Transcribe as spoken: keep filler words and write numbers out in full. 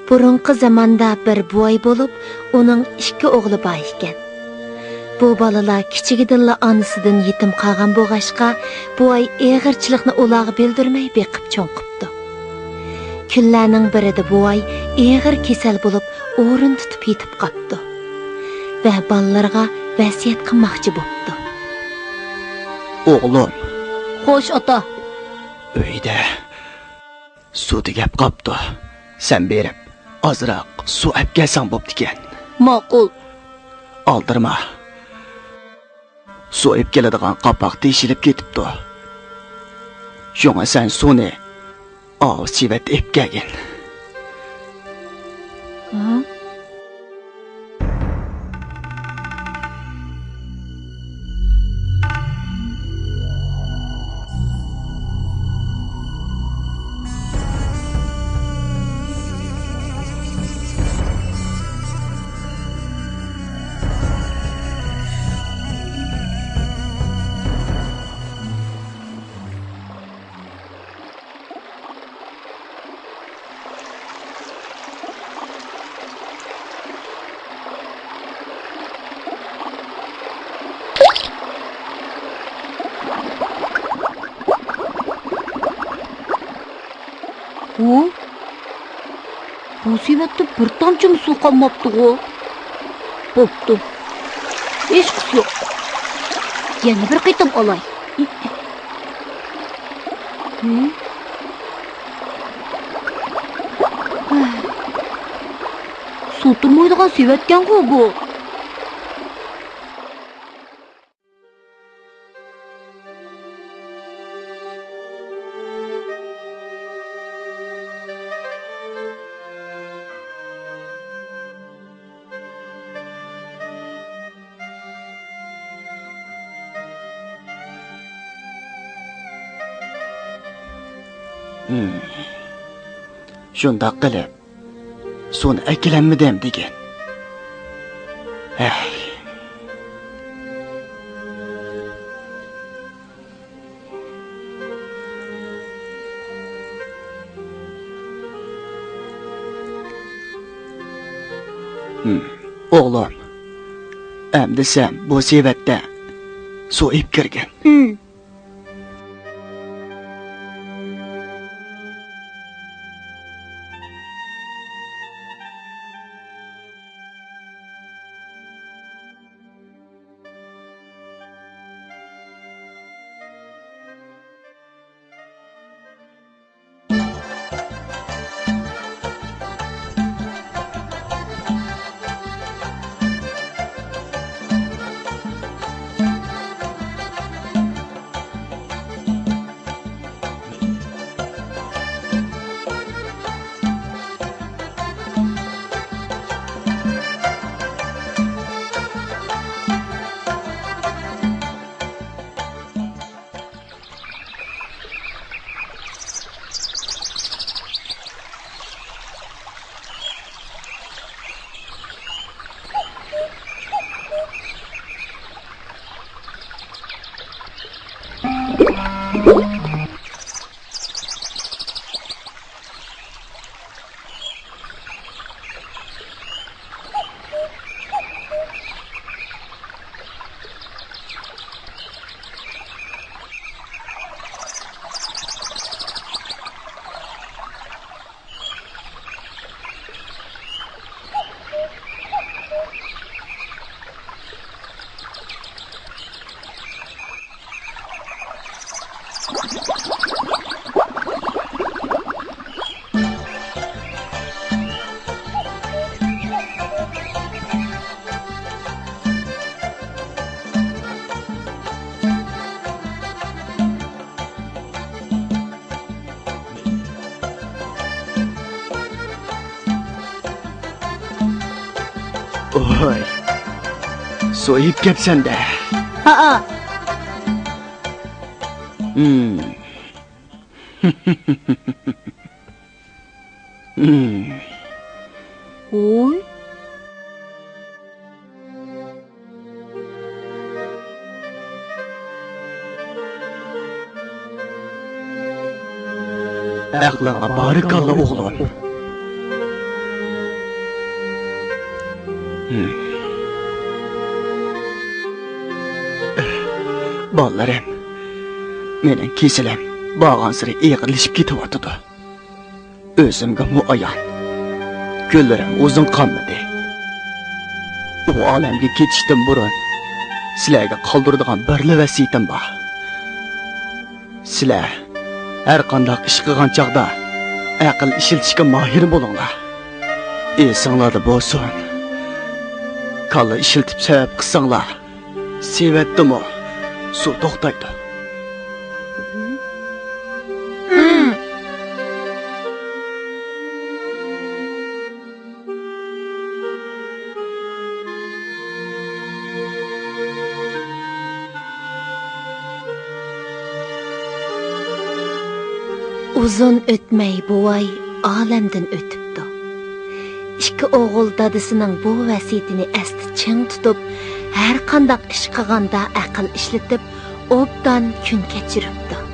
بۇرۇنقى زاماندا بىر بوۋاي بولۇپ، ئۇنىڭ ئىككى ئوغلى بار ئىكەن. بۇ بالىلار كىچىكىدىنلا ئانىسىدىن يېتىم قالغان بولغاچقا، بوۋاي ئېغىرچىلىقنى ئۇلارغا بىلدۈرمەي بېقىپ چوڭ قىپتۇ. كۈنلەرنىڭ بىرىدە بوۋاي ئېغىر كېسەل بولۇپ، ئورۇن تۇتۇپ يېتىپ قاپتۇ ۋە بالىلىرىغا ۋەسىيەت قىلماقچى بوپتۇ. ئوغلۇم. خوش، ئاتا. ئۆيدە سۇ تۈگەپ قاپتۇ. سەن بېرىپ، ئازراق سۇ ئەپ كەلسەڭ بوپتىكەن. ماقۇل. ئالدىرىما. سۇ ئېپ كېلىدىغان قاپاق تېشىلىپ كېتىپتۇ. شۇڭا سەن سۇنى ئاۋۇ سېۋەتتە ئېپ كەلگىن. ھە؟ ھۇ؟ بۇ سېۋەتتە بىر تامچىمۇ سۇ قالماپتىغۇ؟ بوپتۇ. ھېچقىسى يوق. يەنە بىر قېتىم ئالاي. ھە؟ سۇ تۇرمايدىغان سېۋەتكەنغۇ بۇ. ھىم. شۇنداق قىلىپ، سۇنى ئەكىلەلمىدىم دېگىن. ھەي. ھىم. ئوغلۇم، ئەمدى سەن بۇ سېۋەتتە سۇ ئېپ كىرگىن. ھىم. ۋاي، سۇ ئېيىپ كەپسەن-دە. ھەئە. ھىم. ھىم. ھوي. ئەقلىڭگە بارىكاللا، ئوغلۇم. بالىلىرىم، مېنىڭ كېسىلىم بارغانسېرى ئېغىرلىشىپ كېتىۋاتىدۇ. ئۆزۈمگىمۇ ئايان، كۈنلىرىم ئۇزۇن قالمىدى. ئۇ ئالەمگە كېتىشتىن بۇرۇن سىلەرگە قالدۇرىدىغان بىرلا ۋەسىيىتىم بار. سىلەر ھەر قانداق ئىش قىلغان چاغدا ئەقىل ئىشلىتىشكە ماھىر بولۇڭلار. ئېسىڭلاردا بولسۇن، كاللا ئىشلىتىپ سەۋەب قىلساڭلار، سېۋەتتىمۇ سۇ توختايدۇ. ئۇزۇن ئۆتمەي بوۋاي ئالەمدىن ئۆتۈپتۇ. ئىككى ئوغۇل دادىسىنىڭ بۇ ۋەسىيىتىنى ئەستە چىڭ تۇتۇپ، ھەر قانداق ئىش قىلغاندا ئەقىل ئىشلىتىپ، ئوبدان كۈن كەچۈرۈپتۇ.